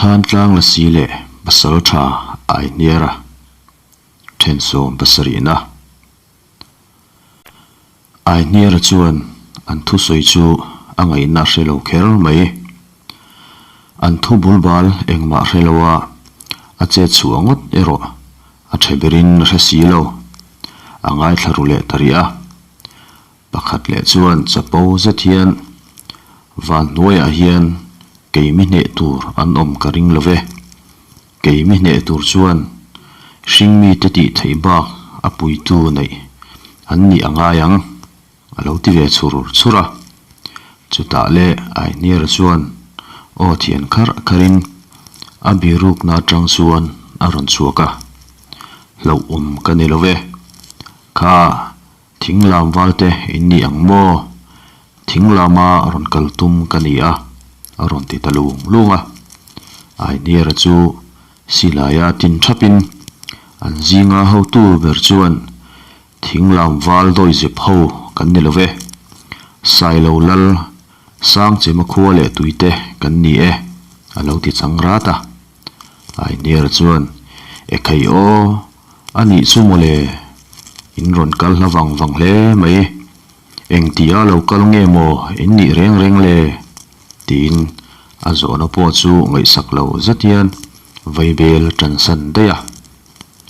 Thantlang Lasi leh Pasaltha Aihniara thensawm pasarihna. Aihniara chuan an thusawi chu a ngaihna hre lo kher mai. An thu bulbal engmah hre lo a, a chet chhuah ngawt erawh a tha berin a hre si lo. A ngaithla ru leh ta rih a. Pakhat leh chuan chapo zet hian van hnuaiah hian keimi hneh tur an awm ka ring lo ve. Keimi hneh tur chuan hringmite tih theih bak a puitu neih an nih a ngai ang, a lo ti ve chhur chhur a. Chutah leh Aihniara chuan aw thian kharh kharhin a birukna atang chuan a rawn chhuak a, Hlauhawm ka ni lo ve. Kha Thing lam valte in ni ang maw? Thing lama rawn kal tum ka ni a, a rawn ti ta lung lung a. Ainiera chu silaia tin thapin an zinga hotu ber chuan thing lam val dawizep ho kan ni lo ve, Sailo lal Sangchema khua leh tuite kan ni e, a lo ti chang rat a. Ainiera chuan, Ekhei aw, a nih chu mawle, in rawn kal hla vang vang hle mai, engtia lo kal nge maw in nih reng reng le? tiin a zawhna pawh chu ngaihsak lo zet hian vaibel tansan daih a.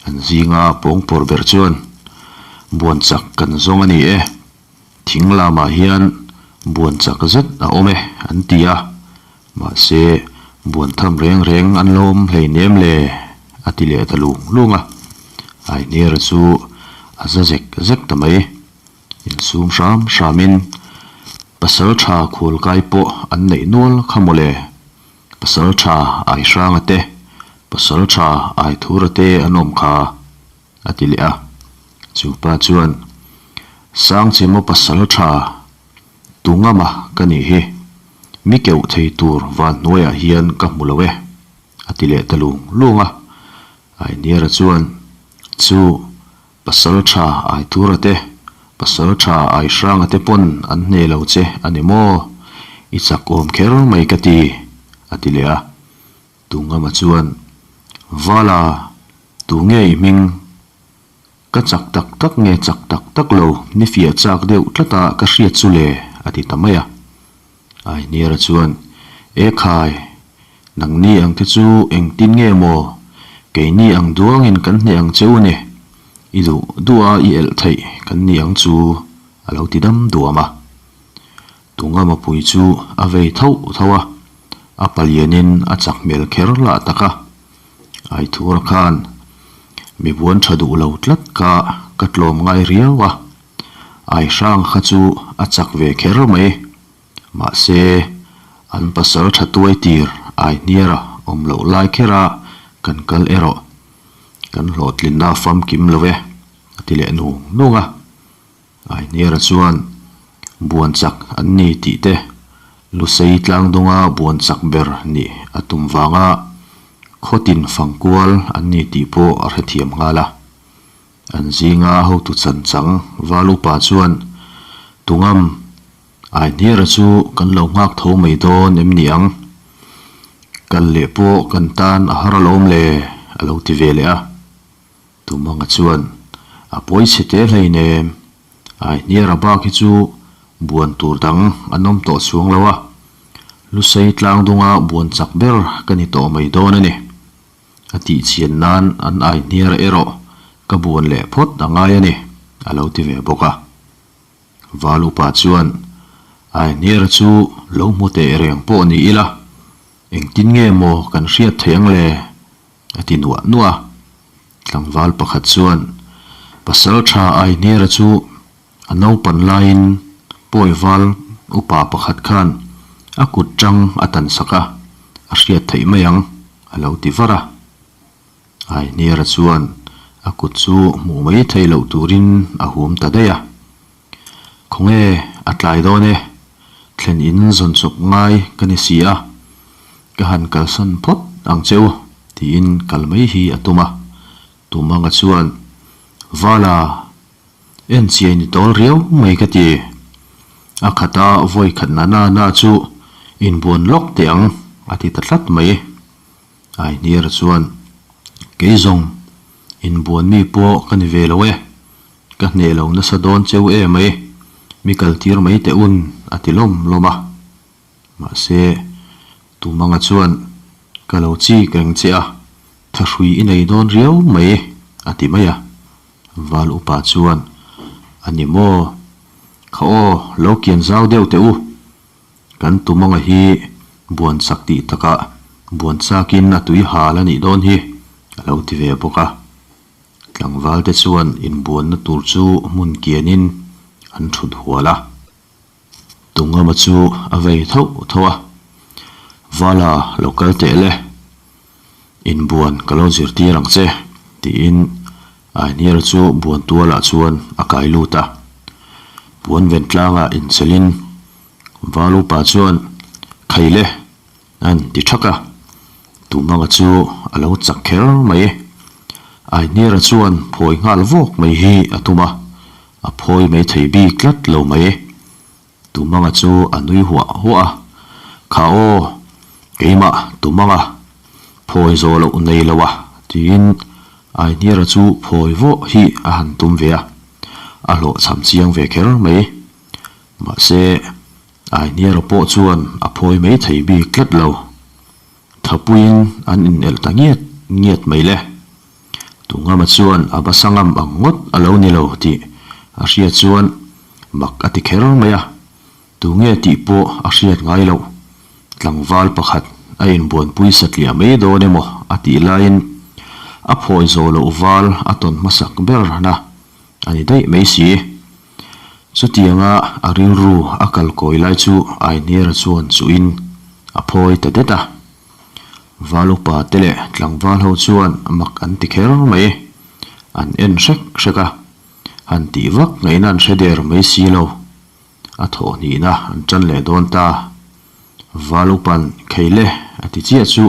An zinga pawngpawr ber chuan, Buan chak kan zawng a ni e, thing lamah hian buan chak zet a awm e, an ti a. Mahse, buan tham reng reng an lo awm hleinem le, a ti leh ta lung lung a. Ainiera chu a za zek zek ta mai. Insum hram hramin pasal tha khual kai pawh an neih nual kha mawle. Pasal tha Aihranga te, pasal tha Aithura te an awm kha, a ti leh a. Chu pa chuan, Sangchemaw pasal tha Tungama ka nih hi, mi keuh thei tur van hnuaiah hian ka hmu lo e, a ti leh ta lung lung a. Ainiera chuan, Chu, pasal tha Aitura te, pasal tha Aihranga te pawn an hne lo che a ni maw? I chakawm kher mai ka ti, a ti leh a. Tungama chuan, Vala, tu nge i hming? Ka chak tak tak nge chak tak tak lo, ni fiah chak deuh tlat a ka hriat chu le, a ti ta mai a. Ainiera chuan, E khai, nangni ang te chu engtin nge maw, keini ang duangin kan hneh ang che u ni, i duh duh a i elh theih kan ni ang chu, a lo ti dam duam a. Tunga mapui chu a vei thauh thauh a, a palianin a chak hmel kher lah tak a. Aithura khan mi buan tha duh lo tlat kha ka tlawm ngai riau a, Aihrang kha chu a chak ve kher mai. Mahse, an pasal tha tuai tir Aihniara awm loh lai khera kan kal erawh kan hlawhtlinna famkim lo e, a ti leh nung nung a. Aihniara chuan buan chak an ni tih te, Lusei tlangdunga buan chak ber nih a tum vanga khawtin fangkual an ni tih pawh a hrethiam nghal a. An zinga hotu chanchang Val upa chuan, Tungam, Aihniara chu kan lo nghak tho mai dawn em ni ang? Kal leh pawh kan tan a har alawm le, a lo ti ve leh a. Tumanga chuan, A pawi chhe teh hleinem, ai hniara bak hi chu buan tur dang an awm tawh chuang lo a, Lusei tlang dunga buan chak ber ka ni tawh mai dawn a ni. A tih chian nan an ai hniara erawh ka buan leh phawt a ngai a ni, a lo ti ve bawk a. Val upa chuan, Ai hniara chu lo hmu teh reng pawh ni ila, engtin nge maw kan hriat theih ang le? A ti nuah nuah a. Tlangval pakhat chuan pasal tha Aihnera chu a naupan laiin pawival upa pakhat khan a kut tang a tan sak a, a hriat theih mai ang, a lo ti var a. Aihnera chuan a kut chu hmuh mai theih loh turin a hum ta daih a. Khawnge a tlai dawn e, thlen in zawn chawp ngai ka ni si a, ka han kalsan phawt ang che u tiin kal mai hi a tum a. Tumanga chuan, Vala, en chiai ni tawl riau mai ka ti. A khata vawi khat na na na chu inbuan lawk teh ang a ti ta tlat mai. Aihniara chuan, Kei zawng, inbuan mi pawh ka ni ve lo e, ka hneh lo nasa dawn cheu em mai, mi kaltir mai teh un, a ti lawm lawm a. Mahse, Tumanga chuan, Ka lo chik reng che a, thahrui i nei dawn riau mai, a ti mai a. Val upa chuan, A ni maw? Kha aw, lo kian zau deuh teh u. Kan Tumanga hi buan chak tih takah buan chakin a tui hal a nih dawn hi, a lo ti ve bawk a. Tlangvalte chuan inbuanna tur chu hmun kianin an thut hual a. Tungama chu a vei thauh thauh a, Vala lo kal teh le, inbuan ka lo zirtir ang che, tiin Aihniara chu buan tualah chuan a kai lut a. Puan ven tlangah inchelhin Val upa chuan, Khai le, an ti thak a, Tumanga chu a lo chak kher mai. Aihniara chuan phawi nghal vawk mai hi a tum a, A phawi mai thei bik tlat lo mai. Tumanga chu a nui huah huah a, Kha aw, keimah Tumanga, phawi zawh loh nei lo a, tiin Aihniara chu phawi vawh hi a han tum ve a, a hlawhchham chiang ve kher mai. Mahse, Aihniara pawh chuan a phawi mai thei bik tlat lo. Thapuiin an inelh ta ngiat ngiat mai le. Tungama chuan a basa ngam ang ngawt a lo ni lo tih a hriat chuan mak a ti kher mai a, tunge tih pawh a hriat ngai loh. Tlangval pakhat a inbuanpui satliah mai dawn emaw a tih laiin a phawi zawh loh val a tawn hmasak ber na a ni daih mai si. Chutianga a rilru a kalkawi lai chu Aihniara chuan chuhin a phawi ta det a. Val upa te leh tlangval ho chuan mak an ti kher mai. An en hrek hrek a, han tih vak ngaihna an hre der mai si lo. A thawh hnihna an tan leh dawn ta. Val upan Kheile a ti chiah chu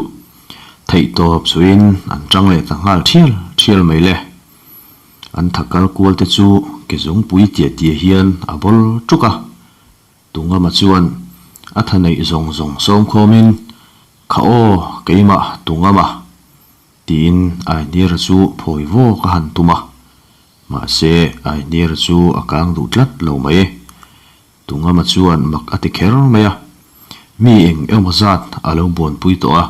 theihtawp chuhin an tang leh ta nghal thial thial mai le. An tha kal kual te chu ke zungpui tiah tiah hian a bawl tuk a. Tungama chuan a tha neih zawng zawng sawm khawmin, Kha aw, keimah Tungama, tiin Aihniara chu phawi vawk a han tum a. Mahse, Aihniara chu a kang duh tlat lo mai. Tungama chuan mak a ti kher mai a, mi eng emaw zat a lo buanpui tawh a,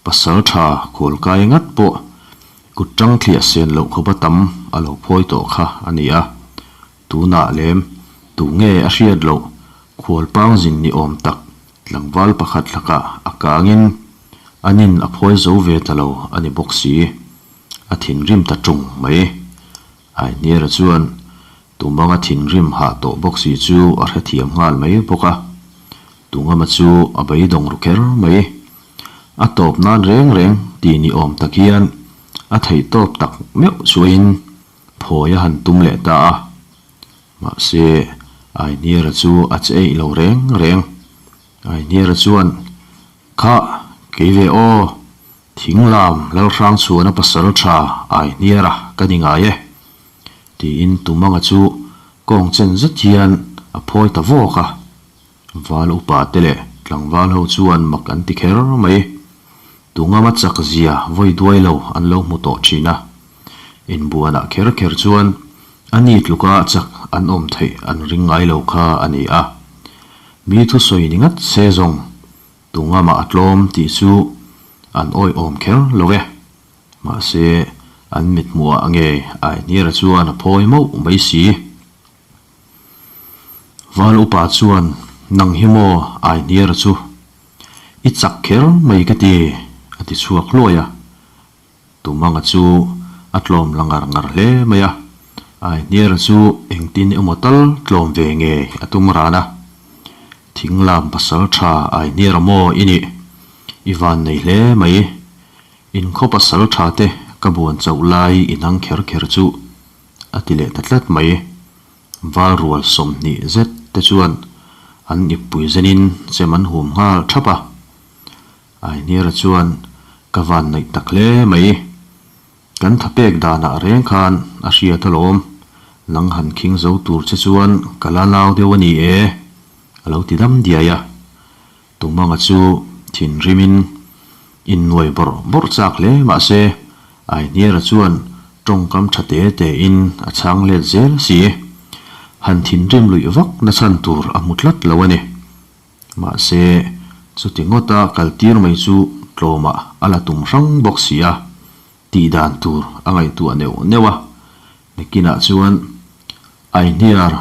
pasal tha khualkai ngat pawh kut tang thliah sen loh khawpa tam a lo phawi tawh kha a ni a. Tunah lem, tu nge a hriat loh, khualpang zin ni awm tak tlangval pakhat lakah a kangin an in a phawi zo ve ta lo a ni bawk si. A thinrim ta ṭung mai. Aihniara chuan Tumanga thinrim hah tawh bawk si chu a hrethiam nghal mai bawk a. Tungama chu a beidawng ru kher mai. A tawp nan reng reng ti ni awm tak hian a theihtawp tak meuh chuain Phawi a han tum leh ta a, mahse Aihniara chu a che eih lo reng reng. Aihniara chuan, Kha, kei ve aw, Thinglam Lalhrangchhuana pasal tha Aihniara ka ni ngai e, tiin Tumanga chu kawng chen zet hian a phawi ta vawk a. Val upa te leh tlangval ho chuan mak an ti kher mai. Tungama chak zia vawi duai lo an lo hmu tawh thin a. Inbuanah kher kher chuan a ni tluka chak an awm theih an ring ngai lo kha a ni a. Mi thusawi ni ngat se zawng Tungama a tlawm tih chu an awihawm kher lo e. Mahse an mithmuhah nge Aihniara chuan a phawi mauh mai si. Val upa chuan, Nang hi maw Aihniara chu? I chak kher mai ka ti, a ti chhuak hluai a. Tumanga chu a tlawm la ngar ngar hle mai a, Aihniara chu engtin emaw tal tlawm ve nge a tum ran a. Thinglam pasal tha Aihniara maw i nih? I van nei hle mai. Inkhaw pasal tha te ka buan chauh lai i nang kher kher chu a ti leh ta tlat mai. Val rual 20 zet te chuan an ippui zenin chem an hum nghal thap a. Aihniara chuan ka van naih tak hle mai. Kan tha pek danah reng khan a hriat alawm, nang han khing zo tur che chuan ka la nau deuh a ni e, a lo ti dam diai a. Tumanga chu thinrimin. Innuai bawrh bawrh chak hle mah se, Aihniara chuan tawngkam tha te te in a chhang let zel si. Han thinrim luih vak na chhan tur a hmu tlat lo a ni. Mahse, chuti ngawta kal tir mai chu tlawmah a la tum hrang bawk si a, tih dan tur a ngaihtuah neuh neuh a. Nakinah chuan Aihniar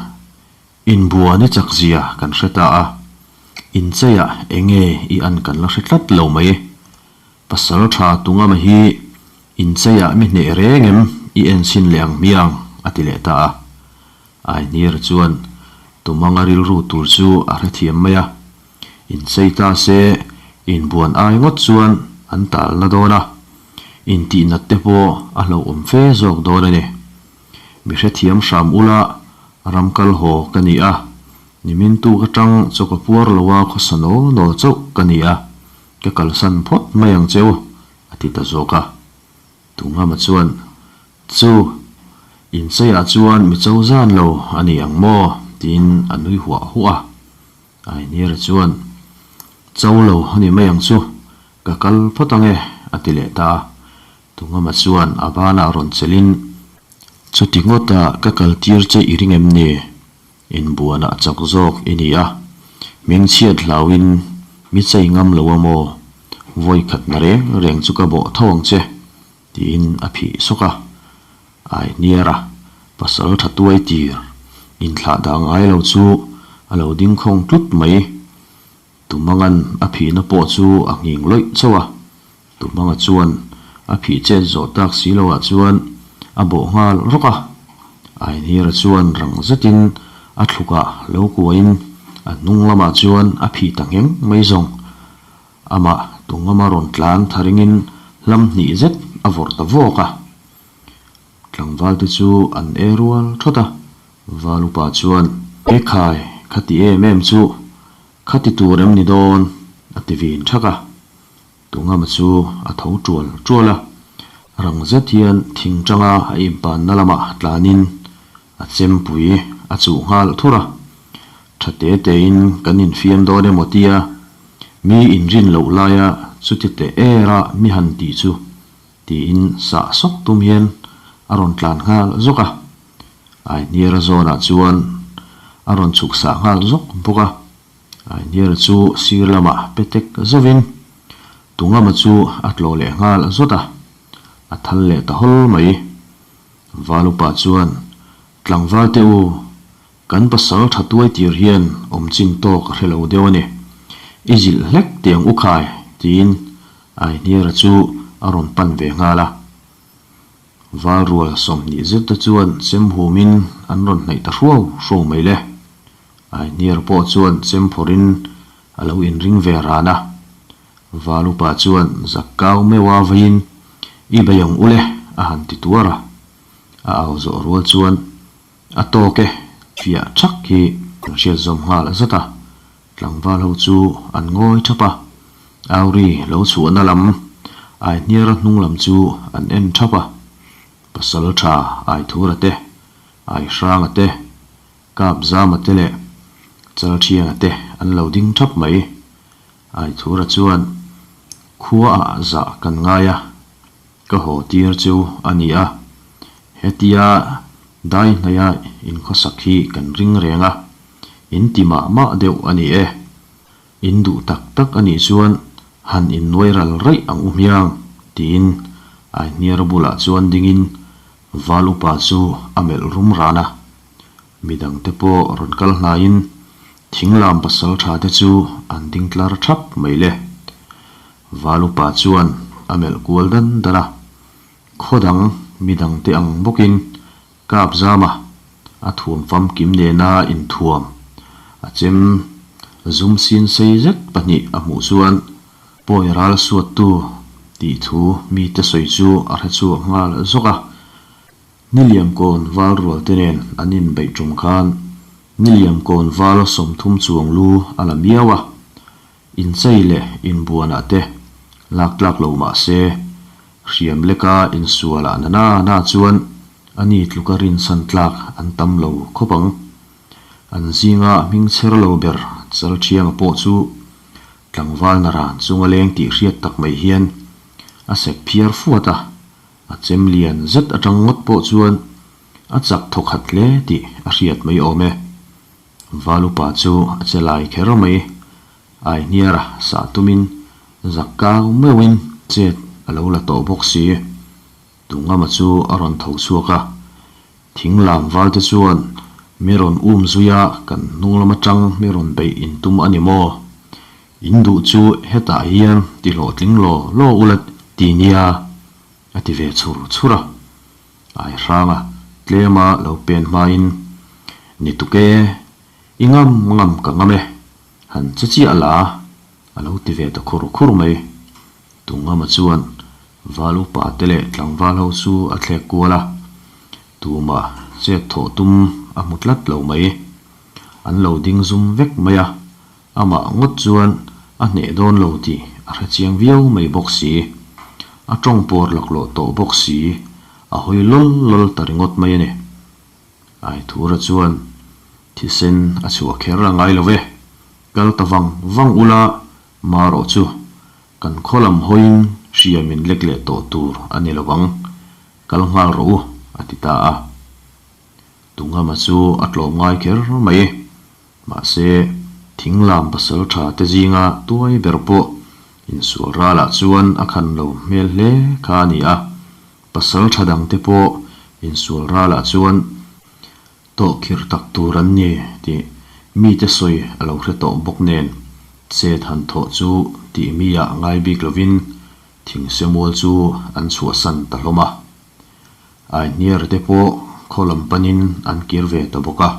Inbuan i chak zia kan hre ta a, incheiah enge i an kan la hre tlat lo mai. Pasal tha tungama hi incheiah mi hneh reng em i enchhin leh ang hmiang a ti leh ta a. Ainir chuan Tumanga rilru tur chu a hrethiam mai a, inchei ta se inbuan ai ngawt chuan an talna dawn a, intihnat te pawh a hlauhawm fe zawk dawn a ni. Mi hrethiam hram ula ram kal haw ka ni a, nimin tuk atang chaw ka puar lo a khawsa nawl nawl chauh ka ni a, ka kalsan phawt mai ang cheu, a ti ta zawk a. Tunghama chuan, Chu, incheiah chuan mi cho zan lo a ni ang maw? tiin a nui huah huah a. Ainira chuan, Cho lo a ni mai ang chu, ka kal phawt ang e, a ti leh ta a. Tungama chuan a banah rawn chelhin, Chuti ngawta ka kaltir che i ring em ni? Inbuanah chak zawk i ni a, hmingchhiat hlauhin mi chei ngam lo a maw? Vawi khat na reng reng chu ka bawh tho ang che, tiin a phih sawk a. Ai hniar a, pasal tha tuai tir, inthlah dah ngai lo chu a lo ding khawng tlut mai. Tumangan a phihna pawh chu a nghing lawih chauh a, Tumanga chuan a phih chet zawh tak si loah chuan a bawh nghal rawk a. Ainhira chuan rang zetin a thlukah lo kuahin a hnung lamah chuan a phih ta ngheng mai zawng. Amah Tungama rawn tlan tharingin hlam hnih zet a vawrh ta vawk a. Tlangvalte chu an e rual thawt a, Valupa chuan, Ekhai, khati em em chu Khati tur em ni dawn? a ti vin thak a. Tungama chu a tho tual tual a, rang zet hian thing tanga a inpanna lamah tlanin a chempui a chuh nghal thur a. Tha te tein kan infiam dawn emaw tia mi inrin loh laia chuti teh era mi han tih chu tiin sah sawk tum hian a rawn tlan nghal zawk a. Aihniara zawnah chuan a rawn chhuk sah nghal zawk bawk a, Aihniara chu sir lamah pe tek zauhin Tungama chu a tlawh leh nghal zawt a, a thal leh ta hawl mai. Valupa chuan, Tlangval te u, kan pasal tha tuai tir hian awm chin tawk a hre lo deuh a ni. I zilh hlek tiang u khai, tiin Aihniara chu a rawn pan ve nghal a. Valrual 20 zet te chuan chem humin an rawn hnaih ta hruau hruau mai le. Aihniar pawh chuan chem phawrhin a lo inring ve ran a. Val upa chuan zakkau meuha veiin I bei ang ule a han ti tuar a. A au zawh rual chuan a tawk e fiah thak hi an hriat zawm nghal zat a. Tlangval ho chu an ngawi thap a, Auri lo chhuahna lam Aihniara hnung lam chu an en thap a, Pasal tha Aithura te, Aihranga te, Kapzama te leh Chalthianga te an lo ding thap mai. Aithura chuan, Khuaah zah kan ngai a, ka haw tir chu a ni a, hetia dai hnaia inkhawsak hi kan ring reng a, In ti mah mah deuh a ni e. In duh tak tak a nih chuan han innuai ral raih ang u hmiang, tiin Aihniara bulah chuan dingin Val upa chu a melh rum ran a. Midangte pawh rawn kal hnaiin thinglam pasal tha te chu an ding tlar thap mai le. Val upa chuan a melh kual dan dan a. Khaw dang midangte ang bawkin Kap zama a thuam famkim nena inthuam a chem zum sin sei zet pahnih a hmuh chuan pawi ral suattu tih thu mite sawi chu a hre chhuak nghal zawk a. Niliamkawn val rual te nen an inbeih tum khan Niliamkawn val 30 chuang lu a la miau a, inchei leh inbuanah te lak tlak lo mah se hriam leka insualah na na na chuan A ni tluka rinchhan tlak an tam lo khawp ang. An zinga hming chher lo ber Chalthianga pawh chu Tlangval naran chunga leng tih hriat tak mai hian a sek phiar fuat a, a chem lian zet atang ngawt pawh chuan a chak thawkhat hle tih a hriat mai awm e. Valupa chu a che lai kher mai, Aihniara sah tumin zak kau meuhin chet a lo la tawh bawk si. Tungama chu a rawn tho chhuak a, thing lam valte chuan mi rawn um zui a, kan hnung lam atang mi rawn beih in tum a ni maw? In duh chu hetah hian ti hlawhtling law law ula ti nia, a ti ve chhur chhur a. Ai hranga tlema lo pen hmain, Ni tuk e, i ngam ngam ka ngam e, han che chiah la, a lo ti ve ta khur khur mai. Tungama chuan val upa te leh tlangval ho chu a thlek kual a, tumah chet thawh tum a hmu tlat lo mai. An lo ding zum vek mai a, amah ngawt chuan a hneh dawn lo tih a hre chiang viau mai bawk si. A tawng pawr laklawh tawh bawk si, a hawi lawl lawl ta ringawt mai a ni. Aithura chuan thisen a chhuah kher a ngai lo ve, kal ta vang vang ula marawh chu kan khaw lam hawiin hria min lek leh tawh tur a ni lo ang, kal nghal rawh u a ti ta a. Tungama chu a tlawm ngai kher mai. Mahse, thinglam pasal tha te zinga tuai ber pawh insual ralah chuan a khan lo hmel hle kha a ni a. Pasal tha dang te pawh insual ralah chuan tawh khirh tak tur an ni tih mite sawi a lo hre tawh bawk nen chet han thawh chu tih mi ah ngai bik lovin thingse mual chu an chhuahsan ta hlawm a. Aihniar te pawh khaw lam panin an kir ve ta bawk a.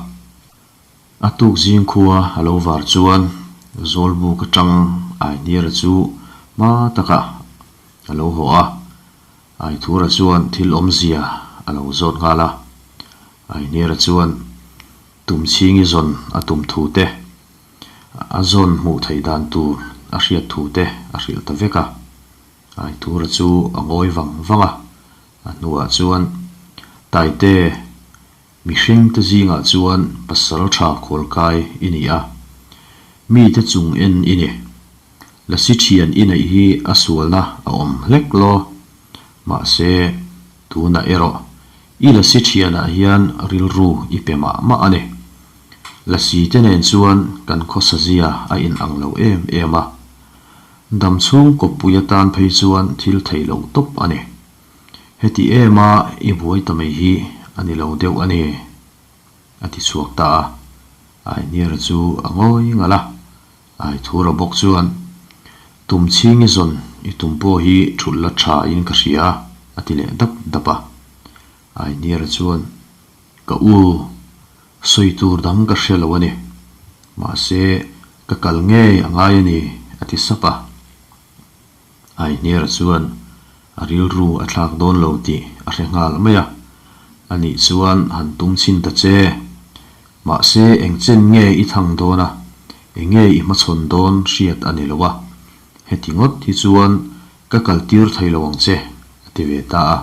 A tuk zing khua a lo var chuan Zawlbuk atang Aihniara chu hma takah a lo haw a, Aithura chuan thil awmzia a lo zawt nghal a. Aihniara chuan Tumchhingi zawn a tum thu te, a zawn hmuh theih dan tur a hriat thu te a hrilh ta vek a. Aithura chu a ngawi vang vang a, a hnuah chuan Taite, Mihring te zingah chuan pasal tha khualkai i ni a, mite chung en i ni. Lasi thian i neih hi a sualna a awm hlek law. Mahse, tunah erawh i lasi thianah hian rilru i pe mah mah a ni. Lasi te nen chuan kan khawsa zia a inang lo em em a. Damchhung kawppui atan phei chuan thil thei lo tawp a ni. Heti em a i buai ta mai hi a ni lo deuh a ni, a ti chhuak ta a. Aihniara chu a ngawi ngalh a, Aithura bawk chuan, Tum chhing i zawn i tum pawh hi thulh la tha in ka hria, a ti leh dap dap a. Aihniara chuan, Ka u, sawi tur dang ka hre lo a ni. Mahse, ka kal ngei a ngai a ni, a ti sap a. Aihniara chuan a rilru a thlak dawn lo tih a hre nghal mai a, Anih chuan han tum chhin ta che. Mahse eng chen nge i thang dawn a, eng nge i hmachhawn dawn hriat a ni lo a, heti ngawt hi chuan ka kal tir thei lo ang che, a ti ve ta a.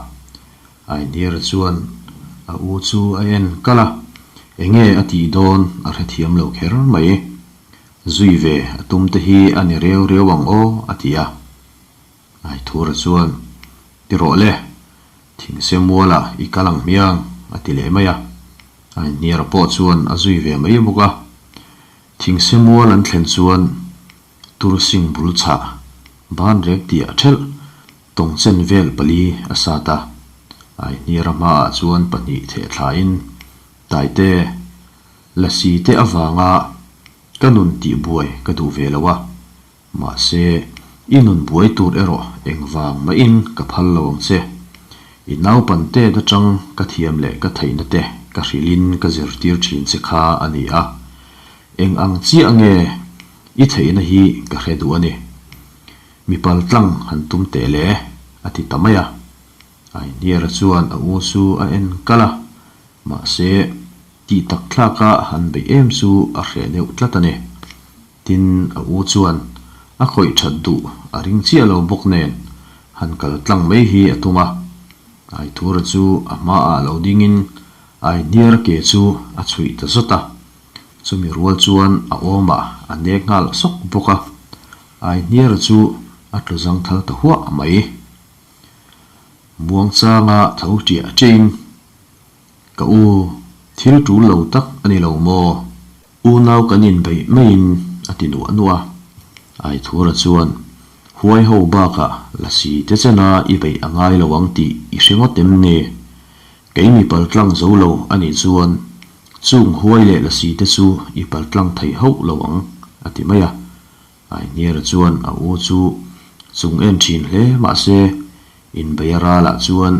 Aihniara chuan a u chu a en kal a, eng nge a tih dawn a hrethiam lo kher mai. Zui ve a tum te hi a ni reu reu ang aw, a ti a. Aithura chuan, Ti rawh le, thingse mualah i kal ang hmiang, a ti leh mai a. Ainhniara pawh chuan a zui ve mai bawk a. Thingse mual an thlen chuan Tursing bul chhah ban rek tih ah thelh tawngchen vel pali a sat a. Ainhniara hmaah chuan pahnih theh thlain, Taite, Lasi te avanga ka nun tih buai ka duh ve lo a, mahse i nun buai tur erawh engvang mahin ka phal lo ang che. I naupan tet atang ka thiam leh ka theihna te ka hrilhin ka zirtir thin che kha a ni a, eng ang chiah nge i theihna hi ka hre duh a ni. Mi paltlang han tum teh le, a ti ta mai a. Aihniara chuan a u chu a en kal a, mahse Tih tak thlaka han beih em chu a hreh deuh tlat a ni. Tin, a u chuan a khawih that duh a ring chiah lo bawk nen han kal tlang mai hi a tum a. Aithura chu a hmaah lo dingin Aihniara ke chu a chhuih ta zawt a. Chumi rual chuan a awmah a nek nghal sawk bawk a. Aihniara chu a tlu zangthal ta huah mai. Muangchanga tho ṭiah ṭiahin, Ka u, thil ṭul lo tak a ni lo maw? Unau kan inbeih maiin a ti nuah nuah a. Aithura chuan, Huai ho bakah lasi te chena i beih a ngai lo ang tih i hre ngawt em ni? Kei mi paltlang zo lo a nih chuan chung huai leh lasi te chu i paltlang thei hauh lo ang, a ti mai a. Aihniara chuan a u chu chung en thin hle mahse inbeih a ralah chuan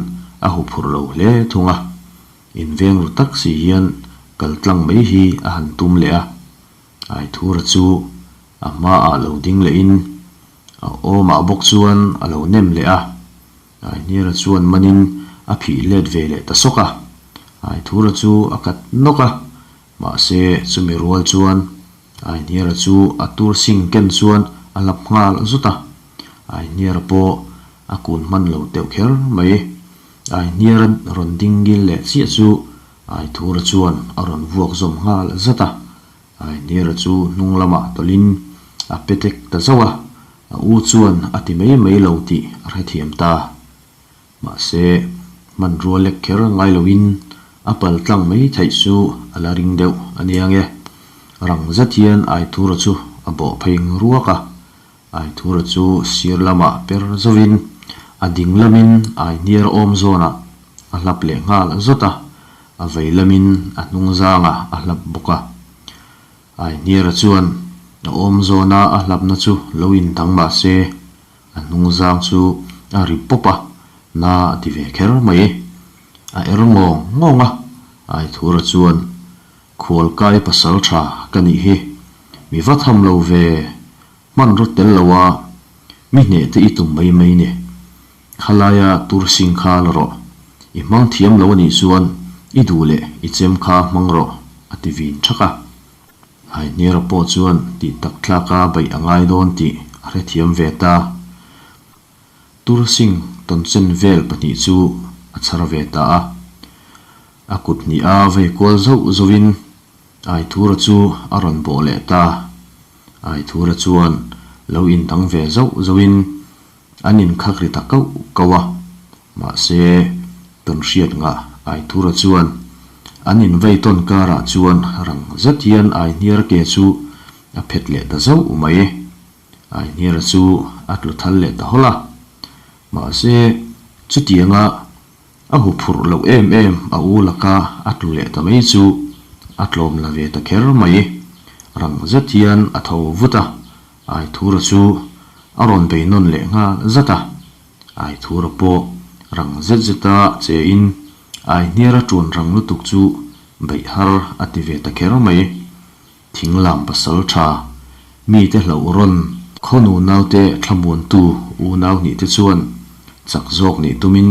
a huphurh lo hle thung a. Inveng ru tak si hian kal tlang mai hi a han tum leh a, Aithura chu a hmaah lo ding lehin a awmah bawk chuan a lo nem leh a, Aihniara chuan manin a phih let ve leh ta sawk a, Aithura chu a kat nawk a, mahse chumi rual chuan Aihniara chu a tur sing ken chuan a lap nghal zut a, Aihniara pawh a kun hman lo teuh kher mai. Aihniara rawn ding ngil leh chiah chu Aithura chuan a rawn vuak zawm nghal zat a, Aihniara chu hnung lamah tawlhin a pe tek ta zauh a, a u chuan a ti mai mai lo tih a hrethiam ta. Mahse, hmanrua lek kher ngai loin a pal tlang mai theih chu a la ring deuh a nia nge. Rang zet hian Aithura chu a bawh phei ruak a, Aithura chu sir lamah per zovin a ding lamin Aihniar awm zawnah a hlap leh nghal zawt a, a vei lamin a hnung zangah a hlap bawk a. Aihniara chuan a awm zawna a hlapna chu lo indang mah se a hnung zang chu a ri pawp a, na a ti ve kher mai. A er ngawng ngawng a, Aithura chuan Khualkai pasal tha ka nih hi, mi va tham lo ve, hmanraw tel lo a, mi hneh te i tum mai mai ni. Khalaia tur sing kha la rawh, i hmang thiam lo a nih chuan i duh leh i chem kha hmang rawh, a ti vin thak a. Haihniara pawh chuan tih tak tlak a beih a ngai dawn tih a hrethiam ve ta. Tursing tawnchen vel pahnih chu a chhar ve ta a. A kut hnih a vei kual zauh zauhin Aithura chu a rawn bawh leh ta. Aithura chuan lo indang ve zauh zauhin an inkhak ri ta kauh kauh a. Mahse, tawnhriat ngah Aithura chuan an invei tawn karah chuan rang zet hian Aihniar ke chu a phet leh ta zauh mai. Aihniara chu a tlu thal leh ta hawlh a. Mahse, chutianga a huphurh loh em em a u laka a tlu leh ta mai chu a tlawm la ve ta kher mai. Rang zet hian a tho vut a, Aithura chu a rawn bei nawn leh nghal zat a. Aithura pawh rang zet zeta che in Aihniara ṭuan rang lutuk chu beih har a ti ve ta kher mai. Thinglam pasal tha, mite hlauh rawn, khawnu naute thlamuantu unau nih te chuan chak zawk nih tumin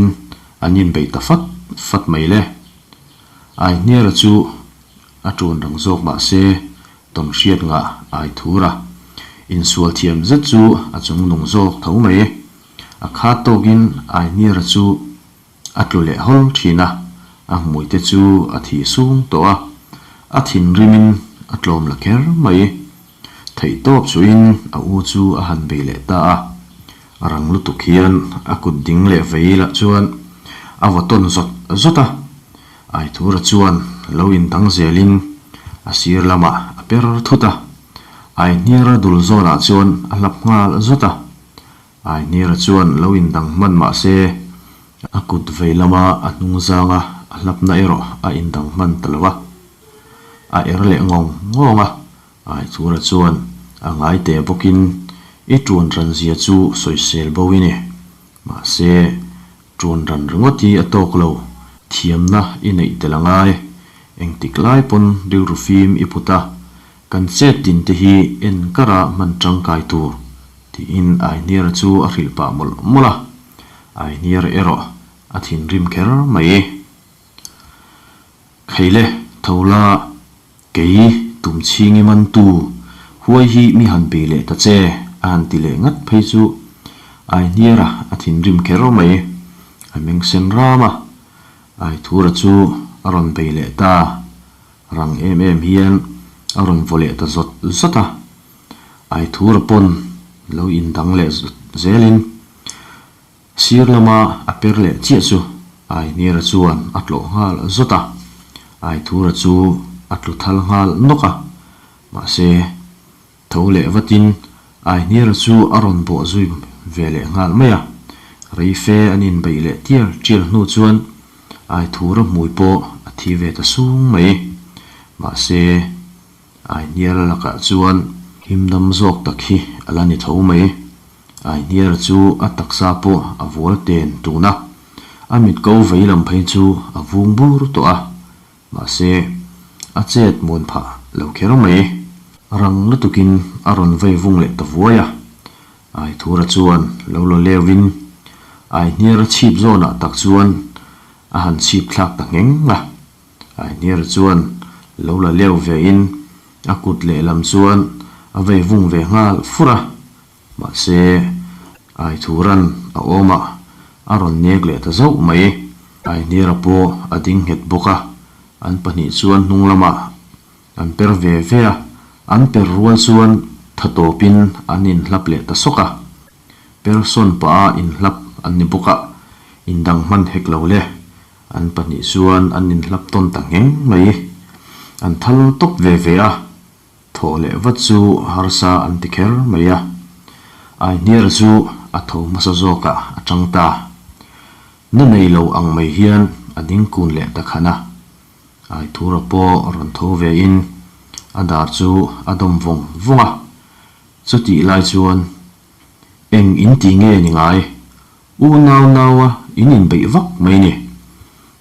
an inbeih ta fat fat mai le. Aihniara chu a ṭuan rang zawk mah se tawn hriat ngah ai thur a, insual thiam zet chu a chungnung zawk tho mai. A khat tawkin Aihniara chu A tlu leh hawl thin a, a hmuite chu a thi sung tawh a, a thinrimin a tlawm la kher mai. Theihtawp suhin a u chu a han bei leh ta a, a rang lutuk hian a kut ding leh vei lah chuan a vaw tawn zawt zawt a, Aithura chuan lo indang zelin a sir lamah a per thut a, Aihniara dul zawnah chuan a hlap nghal zawt a, Aihniara chuan lo indang hman mah se, a kut vei lama a hnung zanga a hlapna erawh a indang hman ta lo a. A er leh ngawng ngawng a, Aithura chuan a ngai teh bawkin i tuan ran zia chu sawisel bo i ni. Mahse, tuan ran ringawt hi a tawk lo, thiamna i neih tel a ngai. Engtik lai pawn rilru fim i put a, kan chet tin te hi en kara hman tangkai tur. Tiin Aihniara chu a hrilh pah mawlh mawlh a, Aihniara erawh a thinrim kher mai. Kheile, tho la, kei tum chhingi mantu, huai hi mi han bei leh ta che, a han ti leh ngat phei chu Aihniara a thinrim kher mai. A meng sen ram a, Aithura chu a rawn bei leh ta, rang em em hian a rawn vaw leh ta zawt zawt a. Aithura pawn. lo indang leh zelin sir lama a per leh chiah chu Aihniara chuan a tlawh nghal zawt a, Aithura chu a tlu thal nghal nawk a, mahse tho leh vatin Aihniara chu a rawn bawh zui ve leh nghal mai a, reife an inbeih leh tial tial hnu chuan Aithura hmui pawh a thi ve ta sung mai, mahse Aihniara lakah chuan himdam zawk tak hi a la ni tho mai. Aihniara chu a taksa pawh a vual ten tun a, a mit ko vei lam phei chu a vung bur tawh a, mahse a chet muan phah lo kher mai. Rang lutukin a rawn vei vung leh ta vuai a, Aithura chuan lo la leuhin Aihniara chhip zawnah tak chuan a han chhip thlak ta ngheng a. Aihniara chuan lo la leu vein a kut lehlam chuan a vei vung ve nghal fur a, mahse Aithuran a awmah a rawn nek leh ta zauh mai. Aihniara pawh a ding nghet bawk a, an pahnih chuan hnung lamah an per ve ve a, an per rual chuan tha tawpin an inhlap leh ta sawk a. Persawn pah a inhlap an ni bawk a, indang hman hek lo le. An pahnih chuan an inhlap tawn ta ngheng mai. An thal tawp ve ve a, thawh leh vat chu harsa an ti kher mai a. Aihniara chu a tho hmasa zawkah a tang ta. Na nei lo ang mai hian a ding kun leh ta khan a. Aithura pawh rawn tho vein a dar chu a dawm vawng vawng a. Chutih lai chuan eng in ti nge ni ngai? U nau naua in inbeih vak mai ni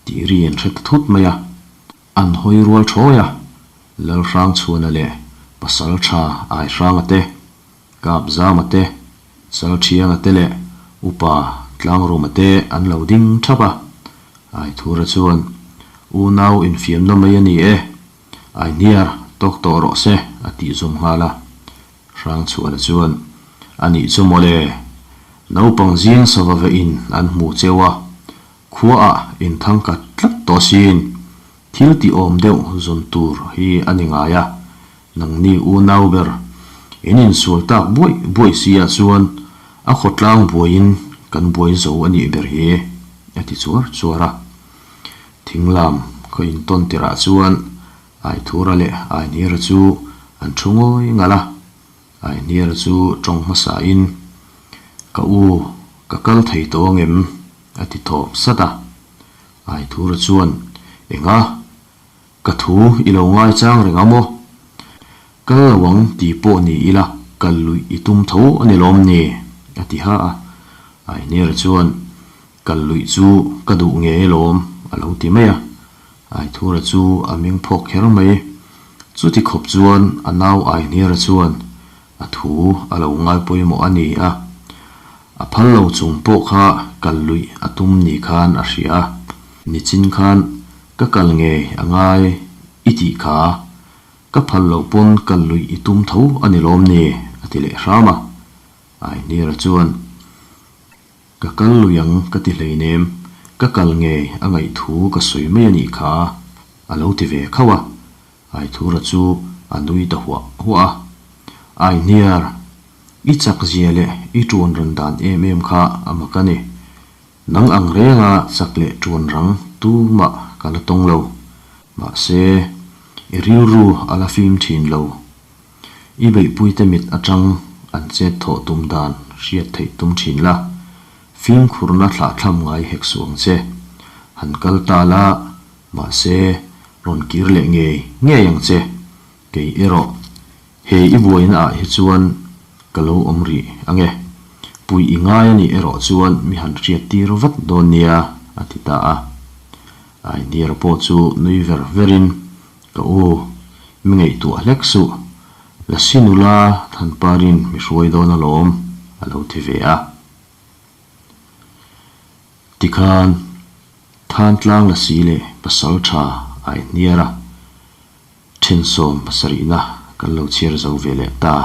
tih ri an hre ta thut mai a. An hawi rual thawi a, Lalhrangchhuana leh Pasal tha Aihranga te, Kapzama te, Chalthianga te leh Upa Tlangruma te an lo ding thap a. Aithura chuan, U nau infiamna mai a ni e, Aihniar tawk tawh rawh se a tih zawm nghal a. Hrangchhuana chuan, A nih chu mawle, naupang zing sava ve in an hmu cheu a, khuaah in thangkhat tlat tawh sin, thil tih awm deuh zawn tur hi a ni ngai a, nangni unau ber in insual tak buaih buaih si ah chuan a khawtlang buaiin kan buai zo a nih ber hi, a ti chuar chuar a. Thinglam khaw intawn tirah chuan Aithura leh Ainira chu an thu ngawi ngalh a, Ainira chu tawng hmasain, Ka u, ka kal thei tawh ang em? a ti thawp sat a. Aithura chuan, Enga? Ka thu i lo ngaichang reng a maw? Kal lo ang ti pawh ni ila kal luih i tum tho a ni lawm ni? a ti ha a. Ainira chuan, Kal luih chu ka duh ngei alawm, a lo ti mai a. Aithura chu a ming phawk kher mai. Chuti khawp chuan a nau Aihniara chuan a thu a lo ngai pawimawh a ni a. A phal lo chung pawh kha kal luih a tum ni khan a hria a. Nichin khan ka kal ngei a ngai i tih kha, ka phal lo pawn kal luih i tum tho a ni lawm ni? a ti leh hram a. Aihniara chuan. Ka kal lui ang ka ti hleinem, ka kal ngei a ngaih thu ka sawi mai a nih kha, a lo ti ve khauh a. Aithura chu a nui ta huah huah a. Aihniar, i chak zia leh i tuan ran dan em em kha a mak a ni. Nang ang renga chak leh tuan rang tumah ka la tawng lo. Mahse, i rilru a la fim thin lo. I beihpuite mit atang an chet thawh tum dan hriat theih tum thin la, fimkhurna thlahthlam ngai hek suh ang che. Han kal ta la, mahse rawn kir leh ngei ngei ang che. Kei erawh, he i buaina ah hi chuan ka lo awm rih ang e. Puih i ngai a nih erawh chuan mi han hriat tir vat dawn nia, a ti ta a. Ainiara pawh chu nui ver verin Ka u, mi ngaihtuah hlek suh, Lasi nula Thanparin mi hruai dawn alawm, a lo ti ve a. Tikhan, Thantlang Lasi leh Pasal tha a inhniar a, thensawm pasarihna kan lo chhiar zo ve leh ta.